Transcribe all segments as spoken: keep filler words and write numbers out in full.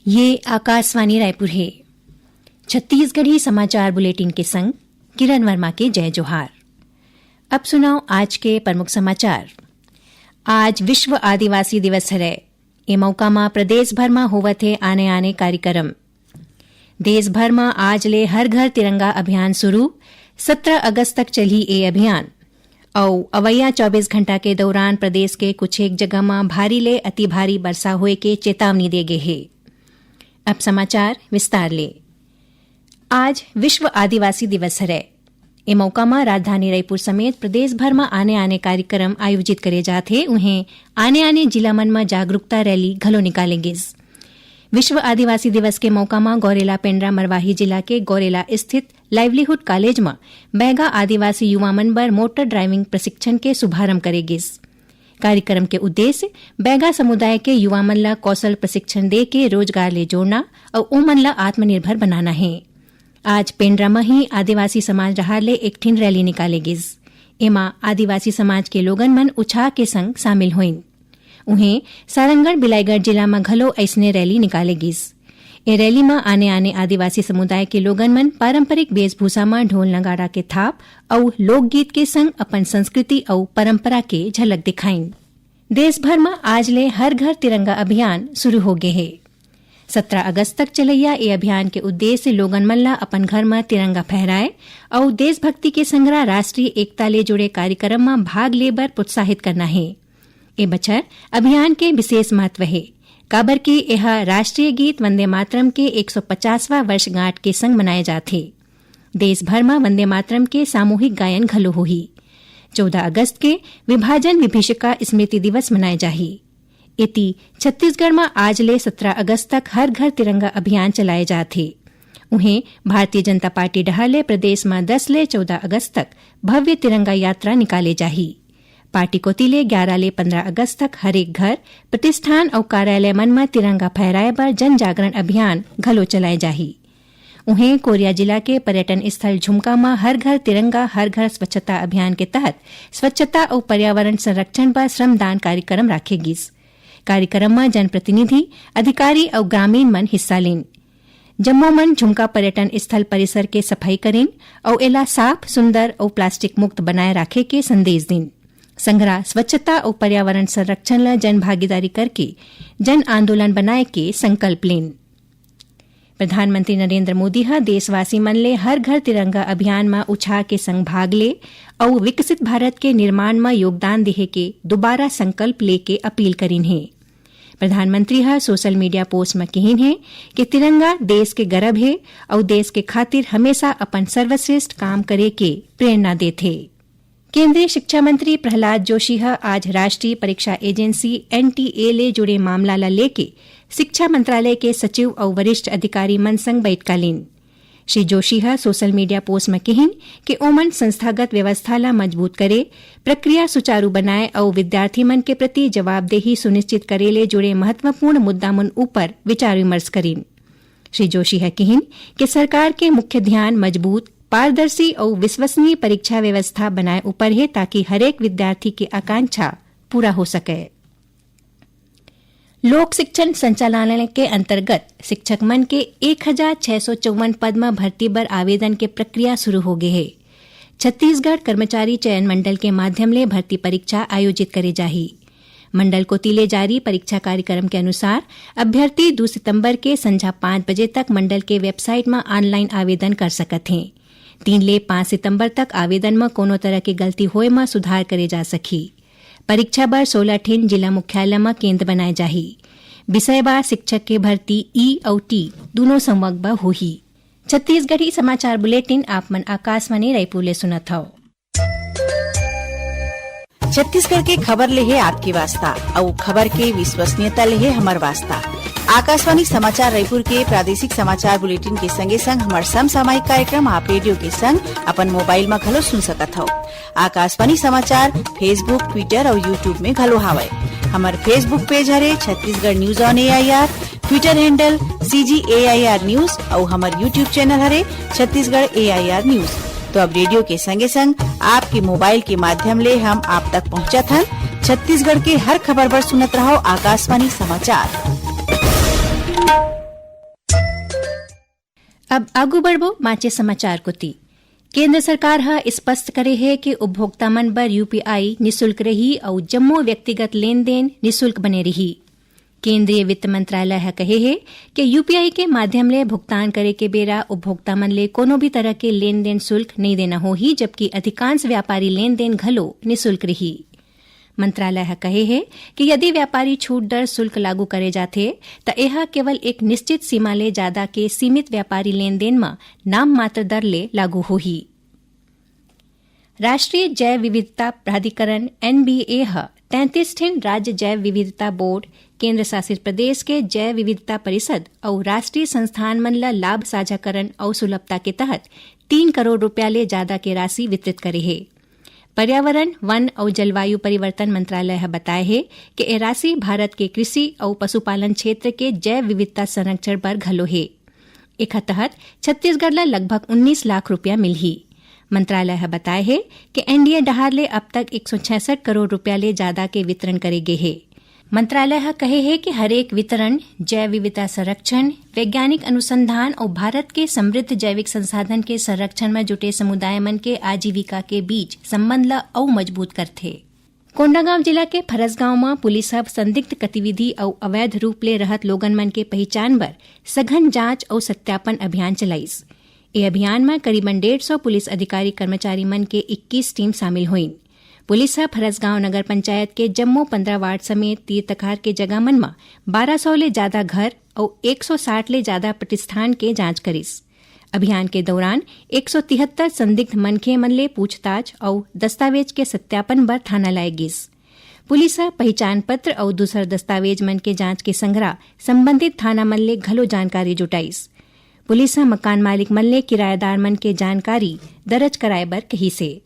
ये आकाशवाणी रायपुर हे। छत्तीसगढ़ी समाचार बुलेटिन के संग किरण वर्मा के जय जोहार। अब सुनव आज के प्रमुख समाचार। आज विश्व आदिवासी दिवस हरय। ए मौका म प्रदेश भर म होवत हे आने-आने कार्यक्रम। देश भर म आज ले हर घर तिरंगा अभियान शुरू, सत्रह अगस्त तक चलही ए अभियान। अउ अवइया चौबीस घंटा के दौरान प्रदेश के कुछ एक जगह म भारी ले अति भारी बरसा होए के चेतावनी दे गे हे। अब समाचार विस्तार ले। आज विश्व आदिवासी दिवस हरय। ए मौका म राजधानी रायपुर समेत प्रदेश भर म आने-आने कार्यक्रम आयोजित करे जात हे। उहें, आने-आने जिला मन म जागरूकता रैली घलो निकाले गिस। विश्व आदिवासी दिवस के मौका म गौरेला पेंड्रा मरवाही जिला के गौरेला स्थित लाइवलीहुड कॉलेज म बैगा आदिवासी युवा मन बर मोटर ड्राइविंग प्रशिक्षण के शुभारंभ करे गिस। कार्यक्रम के उद्देश्य बैगा समुदाय के युवा मन ल कौशल प्रशिक्षण दे के रोजगार ले जोड़ना अउ ओमन ल आत्मनिर्भर बनाना हे। आज पेंड्रा म ही आदिवासी समाज डहार ले एक ठिन रैली निकाले गिस। एमा आदिवासी समाज के लोगन मन उछाह के संग शामिल होइन। उहें, सारंगढ़ बिलाईगढ़ जिला म घलो अइसने रैली निकाले गिस। ए रैली म आने-आने आदिवासी समुदाय के लोगन मन पारंपरिक वेशभूषा म ढोल नगाड़ा के थाप अउ लोकगीत के संग अपन संस्कृति अउ परंपरा के झलक दिखाइन। देश भर म आज ले हर घर तिरंगा अभियान शुरू हो गे हे। सत्रह अगस्त तक चलइया ए अभियान के उद्देश्य लोगन मन ल अपन घर म तिरंगा फहराए अउ देशभक्ति के संघरा राष्ट्रीय एकता ले जुड़े कार्यक्रम म भाग ले बर प्रोत्साहित करना हे। ए बछर अभियान के विशेष महत्व हे, काबर कि एह राष्ट्रीय गीत वंदे मातरम के एक सौ पचासवां वर्षगांठ के संग मनाए जाथे। देश भर म वंदे मातरम के सामूहिक गायन घलो होही। चौदह अगस्त के विभाजन विभीषिका स्मृति दिवस मनाए जाही। एती, छत्तीसगढ़ म आज ले सत्रह अगस्त तक हर घर तिरंगा अभियान चलाए जात हे। उहें, भारतीय जनता पार्टी डहार ले प्रदेश म दस ले चौदह अगस्त तक भव्य तिरंगा यात्रा निकाले जाही। पार्टी कोति ले ग्यारा ले पंद्रह अगस्त तक हरेक घर, प्रतिष्ठान अउ कार्यालय मन म तिरंगा फहराए बर जन जागरण अभियान घलो चलाए जाही। उहें, कोरिया जिला के पर्यटन स्थल झुमका म हर घर तिरंगा, हर घर स्वच्छता अभियान के तहत स्वच्छता अउ पर्यावरण संरक्षण बर श्रमदान कार्यक्रम राखे गिस। कार्यक्रम म जनप्रतिनिधि, अधिकारी अउ ग्रामीण मन हिस्सा लीन। जम्मो मन झुमका पर्यटन स्थल परिसर के सफाई करिन अउ एला साफ, सुंदर अउ प्लास्टिक मुक्त बनाए राखे के संदेश दीन। संघरा स्वच्छता अउ पर्यावरण संरक्षण ल जन भागीदारी करके जन आंदोलन बनाए के संकल्प लीन। प्रधानमंत्री नरेंद्र मोदी ह देशवासी मन ले हर घर तिरंगा अभियान म उछाह के संग भाग ले अउ विकसित भारत के निर्माण म योगदान देहे के दुबारा संकल्प लेके अपील करिन हे। प्रधानमंत्री ह सोशल मीडिया पोस्ट म किहिन हे कि तिरंगा देश के गरब हे अउ देश के खातिर हमेशा अपन सर्वश्रेष्ठ काम करे के प्रेरणा देथे। केंद्रीय शिक्षा मंत्री प्रहलाद जोशी ह आज राष्ट्रीय परीक्षा एजेंसी, एनटीए, ले जुड़े मामला ल लेके शिक्षा मंत्रालय के सचिव अउ वरिष्ठ अधिकारी मन संग बइठका लीन। श्री जोशी ह सोशल मीडिया पोस्ट म किहिन कि ओमन संस्थागत व्यवस्था ल मजबूत करे, प्रक्रिया सुचारू बनाए अउ विद्यार्थी मन के प्रति जवाबदेही सुनिश्चित करे ले जुड़े महत्वपूर्ण मुद्दा मन ऊपर विचार विमर्श करिन। श्री जोशी ह किहिन कि सरकार के मुख्य ध्यान मजबूत, पारदर्शी अउ विश्वसनीय परीक्षा व्यवस्था बनाए ऊपर हे, ताकि हरेक विद्यार्थी के आकांक्षा पूरा हो सके। लोक शिक्षण संचालनालय के अंतर्गत शिक्षक मन के एक हजार छह सौ चौवन पद म भर्ती बर आवेदन के प्रक्रिया शुरू हो गे हे। छत्तीसगढ़ कर्मचारी चयन मंडल के माध्यम ले भर्ती परीक्षा आयोजित करे जाही। मंडल कोति ले जारी परीक्षा कार्यक्रम के अनुसार, अभ्यर्थी दू सितंबर के संझा पाँच बजे तक मंडल के वेबसाइट म ऑनलाइन आवेदन कर सकत हें। तीन ले पाँच सितंबर तक आवेदन म कोनो तरह के गलती होए म सुधार करे जा सकही। परीक्षा बर सोलह ठिन जिला मुख्यालय म केंद्र बनाए जाही। विषयवार शिक्षक के भर्ती ई अउ टी दूनों संवर्ग बर होही। छत्तीसगढ़ी समाचार बुलेटिन आप मन आकाशवाणी रायपुर ले सुनत हव। छत्तीसगढ़ के खबर ले हे आपके वास्ता, अउ खबर के विश्वसनीयता ले हे हमर वास्ता। आकाशवाणी समाचार रायपुर के प्रादेशिक समाचार बुलेटिन के संगे संग हमर समसामयिक कार्यक्रम आप रेडियो के संग अपन मोबाइल म घलो सुन सकत हव। आकाशवाणी समाचार Facebook, Twitter अउ YouTube में घलो हावय। हमर Facebook पेज हरे Chhattisgarh news on AIR, Twitter handle CG AIR news अउ हमर YouTube चैनल हरे छत्तीसगढ़ एआईआर न्यूज। तो अब रेडियो के संगे संग आपके मोबाइल के माध्यम ले हम आप तक पहुंचत हन। छत्तीसगढ़ के हर खबर बर सुनत रहव आकाशवाणी समाचार। अब आगू बढ़बो बांचे समाचार कोति। केंद्र सरकार ह स्पष्ट करे हे कि उपभोक्ता मन बर यूपीआई निशुल्क रही अउ जम्मो व्यक्तिगत लेन देन निशुल्क बने रही। केंद्रीय वित्त मंत्रालय ह कहे हे कि यूपीआई के माध्यम ले भुगतान करे के बेरा उपभोक्ता मन ले कोनो भी तरह के लेन देन शुल्क नइ देना होही, जबकि अधिकांश व्यापारी लेन देन घलो निशुल्क रही। मंत्रालय ह कहे हे कि यदि व्यापारी छूट दर शुल्क लागू करे जाथे, त एह केवल एक निश्चित सीमा ले जादा के सीमित व्यापारी लेन देन म नाम मात्र दर ले लागू होही। राष्ट्रीय जैव विविधता प्राधिकरण एनबीए ह तैंतीस ठिन राज्य जैव विविधता बोर्ड, केंद्र शासित प्रदेश के जैव विविधता परिषद अउ राष्ट्रीय संस्थान मन ल लाभ साझाकरण अउ सुलभता के तहत तीन करोड़ रुपया ले जादा के राशि वितरित करे हे। पर्यावरण, वन अउ जलवायु परिवर्तन मंत्रालय ह बताय हे कि ए राशि भारत के कृषि अउ पशुपालन क्षेत्र के जैव विविधता संरक्षण बर घलो हे। एखर तहत छत्तीसगढ़ ल लगभग उन्नीस लाख रुपया मिलही। मंत्रालय ह बताय हे कि एनडीए डहार ले अब तक एक सौ छियासठ करोड़ रुपया ले जादा के वितरण करे गे हे। मंत्रालय ह कहे हे कि हरेक वितरण, जैव विविधता संरक्षण, वैज्ञानिक अनुसंधान अउ भारत के समृद्ध जैविक संसाधन के संरक्षण म जुटे समुदाय मन के आजीविका के बीच संबंध ल अउ मजबूत करथे। कोंडागांव जिला के फरसगांव म पुलिस ह संदिग्ध गतिविधि अउ अवैध रूप ले रहत लोगन मन के पहिचान बर सघन जांच अउ सत्यापन अभियान चलाइस। ए अभियान म करीबन डेढ़ सौ पुलिस अधिकारी कर्मचारी मन के इक्कीस टीम शामिल होइन। पुलिस ह फरसगांव नगर पंचायत के जम्मो पंद्रह वार्ड समेत तीर तखार के जगह मन म बारह सौ ले जादा घर अउ एक सौ साठ ले जादा प्रतिष्ठान के जांच करिस। अभियान के दौरान एक सौ तिहत्तर संदिग्ध मनखे मन ले पूछताछ अउ दस्तावेज के सत्यापन बर थाना लाए गिस। पुलिस ह पहिचान पत्र अउ दूसर दस्तावेज मन के जांच के संघरा संबंधित थाना मन ले घलो जानकारी जुटाइस। पुलिस ह मकान मालिक मन ले किरायेदार मन के जानकारी दर्ज कराए बर कहिस हे।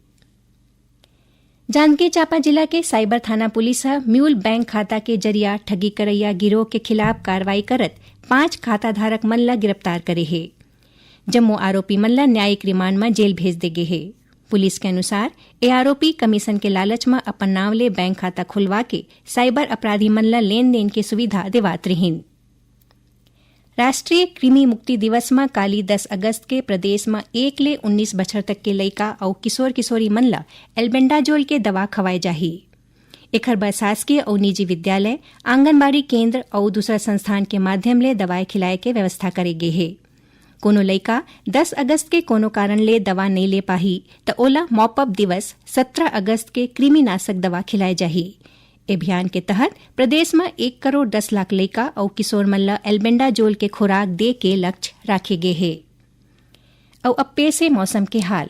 जांजगीर चांपा जिला के साइबर थाना पुलिस ह म्यूल बैंक खाता के जरिया ठगी करइया गिरोह के खिलाफ कार्रवाई करत पांच खाता धारक मन ल गिरफ्तार करे हे। जम्मो आरोपी मन ल न्यायिक रिमांड म जेल भेज दे गे हे। पुलिस के अनुसार, ए आरोपी कमीशन के लालच म अपन नांव ले बैंक खाता खुलवा के साइबर अपराधी मन ल लेन देन के सुविधा देवात रिहिन। राष्ट्रीय कृमि मुक्ति दिवस म काली दस अगस्त के प्रदेश म एक ले उन्नीस बछर तक के लइका अउ किशोर किशोरी मन ल एल्बेंडाजोल के दवा खवाए जाही। एखर बर शासकीय अउ निजी विद्यालय, आंगनबाड़ी केंद्र अउ दूसरा संस्थान के माध्यम ले दवाई खिलाए के व्यवस्था करे गे हे। कोनो लइका दस अगस्त के कोनो कारण ले दवा नइ ले पाही, त ओला मॉपअप दिवस सत्रह अगस्त के कृमिनाशक दवा खिलाए जाही। ए अभियान के तहत प्रदेश म एक करोड़ दस लाख लइका अउ किशोर मन ल एल्बेंडाजोल के खुराक दे के लक्ष्य राखे गे हे। अउ अब पेश हे मौसम के हाल।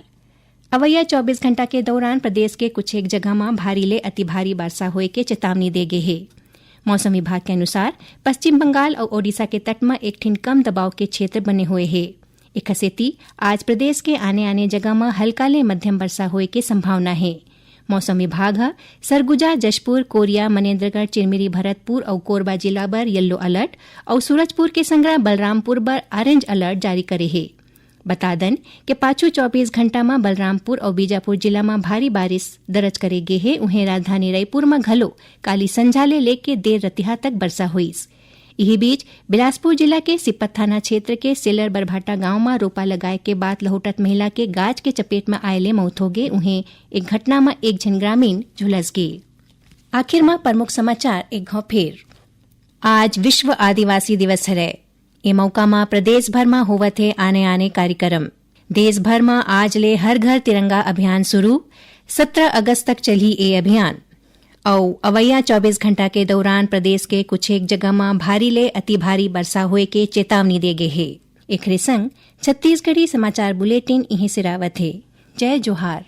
अवइया चौबीस घंटा के दौरान प्रदेश के कुछ एक जगह म भारी ले अति भारी वर्षा होए के चेतावनी दे गे हे। मौसम विभाग के अनुसार, पश्चिम बंगाल अउ ओडिशा के तट म एक ठिन कम दबाव के क्षेत्र बने हुए हे। एखर सेती आज प्रदेश के आने-आने जगह म हल्का ले मध्यम वर्षा होए के संभावना हे। मौसम विभाग ह सरगुजा, जशपुर, कोरिया, मनेंद्रगढ़, चिरमिरी, भरतपुर अउ कोरबा जिला बर येलो अलर्ट अउ सूरजपुर के संगरा बलरामपुर बर ऑरेंज अलर्ट जारी करे हे। बता दन के पाछू चौबीस घंटा म बलरामपुर अउ बीजापुर जिला म भारी बारिश दर्ज करे गे हे। उहें, राजधानी रईपुर म घलो काली संझा ले लेके देर रतिहा तक बरसा होइस। इही बीच, बिलासपुर जिला के सिपत थाना क्षेत्र के सेलर बरभाटा गांव म रोपा लगाए के बाद लहुटत महिला के गाज के चपेट म आए ले मौत होगे। उहें, एक घटना म एक झन ग्रामीण झुलस गे। आखिर म प्रमुख समाचार एक घाव फेर। आज विश्व आदिवासी दिवस हरय। ए मौका म प्रदेश भर म होवत हे आने-आने कार्यक्रम। देश भर म आज ले हर घर तिरंगा अभियान शुरू। सत्रह अगस्त तक चलही ए अभियान। अउ अवइया चौबीस घंटा के दौरान प्रदेश के कुछ एक जगह म भारी ले अति भारी बरसा होए के चेतावनी दे गे हे। एखरे संग छत्तीसगढ़ी समाचार बुलेटिन इहें सिरावत हे। जय जोहार।